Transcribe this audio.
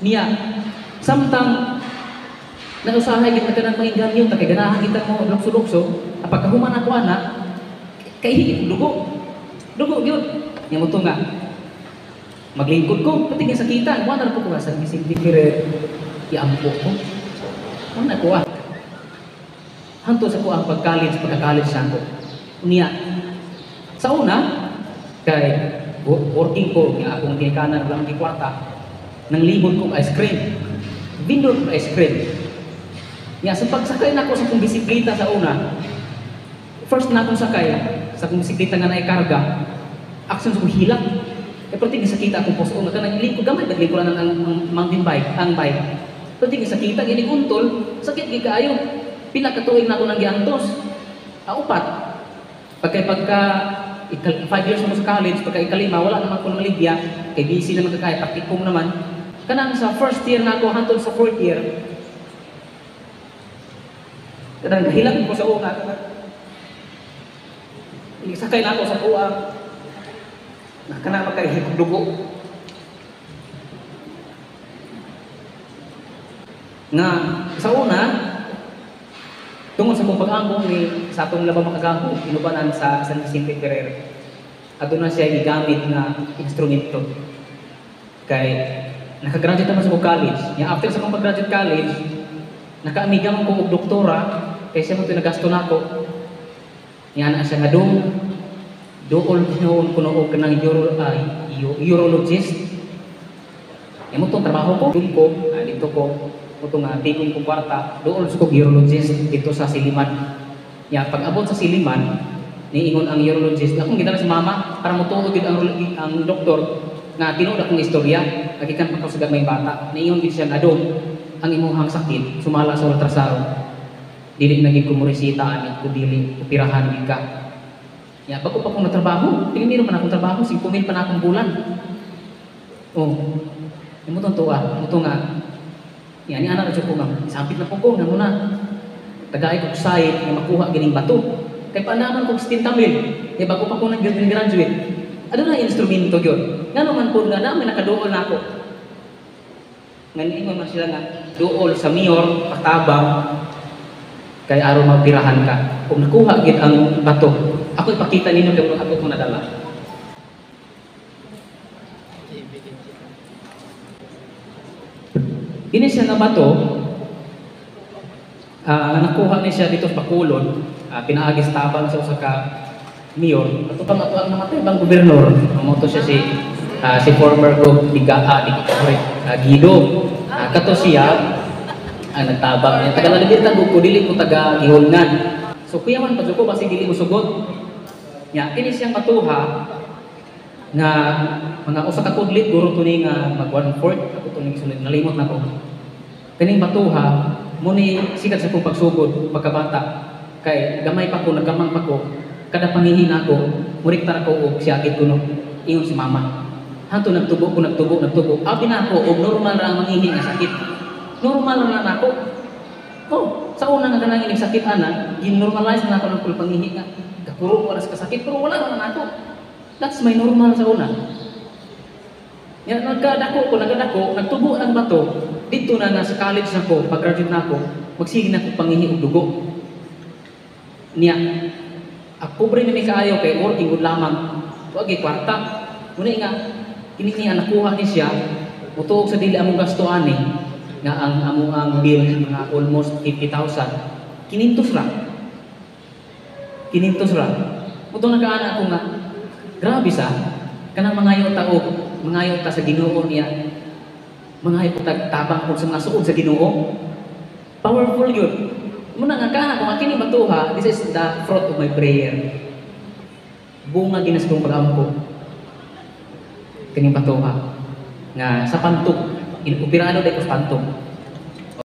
Niya, samtang nausahay gid na kanang maingganyo ta kay ganahan kita mo lukso-lukso, ang pagkahuman ako ana, kay higit dugo. Dugo gyud. Nya mo nga maglingkod ko, pati nga sakitan, wala na po ko sa Vicente Ferrer, iampo ko. Ano na ko ah. Hanto sa ko ang pag-college, pagka-college sa ako. Unya, sa una, kay working ko, nga akong ginikanan, wala akong kwarta, nang libot kong ice cream. Vendor kong ice cream. Ya, sa pagsakay nako sa akong bisikleta sa una, first na akong sakay, sa akong bisikleta nga naikarga, action sa akong hilak. Kaya perti sakita akong puso, nga kanang lingkod gamay, naglingkuran ang mountain bike, ang bike. Perti sakita, gini untol, sakit gid kaayo. Pila ka tuig na ako nang giantos. Ah, upat. Pagka pagka 5 years mo sa college, pagka ikalima, wala naman ko maligya, kay busy naman kakaya, praktikum naman. Kanang sa first year na ako, hantod sa fourth year, kanang hilang ko sa una, sakay na ako sa kuha, na kanang magkahigog dugo. Nga, sa una, tungod sa kong pag-ambong ni sa atong labang makagaho, inubanan sa San Vicente Ferrer, aduna siya gigamit nga instrumento. Kay nakagraduate naman sa kong college. Ya, after sa kong pag-graduate college, nakaamiga man ko og doktora, kay siya mo nagasto nako. Niya na siya nga dong duol hinuon kuno og kanang urologist. Imo tong trabaho ko, dun ko, dito ko, ito nga tigong kong kwarta, doon sa kong urologist dito sa Siliman. Ya, pag abot sa Siliman, niingon ang urologist, akong gidala si mama para motuo gid ang doktor nga tinuod akong istorya, nagikan pa ko sa gamay bata. Niingon gid siya nga dong ang imuhang sakit sumala sa ultrasound. Dili na gid ko moresita ani, kun dili operahan gid ka. Ya, bago pa akong natrabaho, primero pa na akong trabaho, 5,000 pa na akong bulan. Oh, imo tong tuwa, mo to nga yan, ni anak na ko nga, sampit na po ko, nga muna. Tagay ko site, nga makuha gining bato. Kay paanaman ko 70 mil, kay bago pa ko nag-graduate. Ano na instrumento yun? Nga naman po nga namin nakaduol na ako. Nga niingon man sila nga, duol sa mayor, patabang, kay aron mapirahan ka. Kung nakuha gid ang bato, ako ipakita ninyo kay ako itong nadala. Ini siya nga bato, nakuha ni siya dito sa Bacolod, pinaagis tabang sa usa ka mayor. Ato pa ato ang namatay bang gobernador, mo to siya si former Gov Guido. Kato siya ang nagtabang niya. Taga Lalabirta ko, dili ko taga Gihulngan. So kuya man pa ko basi dili mo sugot. Nya kini siyang batuha nga mga usa ka kudlit guro to ni nga mag 1/4 ako to ning sunod nalimot nako. Kaning batuha mo ni sikat sa akong pagsugod pagkabata kay gamay pa ko, nagkamang pa ko, kada pangihi nako murekta ko og siyagit kuno ingon si mama. Hanto nagtubo ko, nagtubo, nagtubo. Abi na ako og normal ra ang mangihi nga sakit. Normal ra na nako. Oh, sa una nga kanang ining sakit ana, ginormalize na nako ng kul pangihi nga gakuro ko ra sa kasakit pero wala ra nako. That's my normal sa una. Ya, nagkadako ko, nagkadako, nagtubo ang bato. Dito na nga sa college na ko, pag-graduate na ako, magsige na ko pangihi og dugo. Niya, ako pobre na may kaayo kay working good lamang. Wag kwarta. Muna nga, kini niya nakuha ni siya, mutuog sa dili among gasto ani, nga ang among ang bill mga almost 50,000. Kinintos ra. Kinintos ra. Muto nakaana ako nga, grabe sa kanang mangayo ta og mangayo ta sa Ginoo niya. Mangayo ta tabang og sa mga suod sa Ginoo. Powerful yun. Muna nga kana kung kini batuha, this is the fruit of my prayer. Bunga ginas kong pag-ampo. Kining batuha nga sa pantog, inopirado dai ko sa pantog.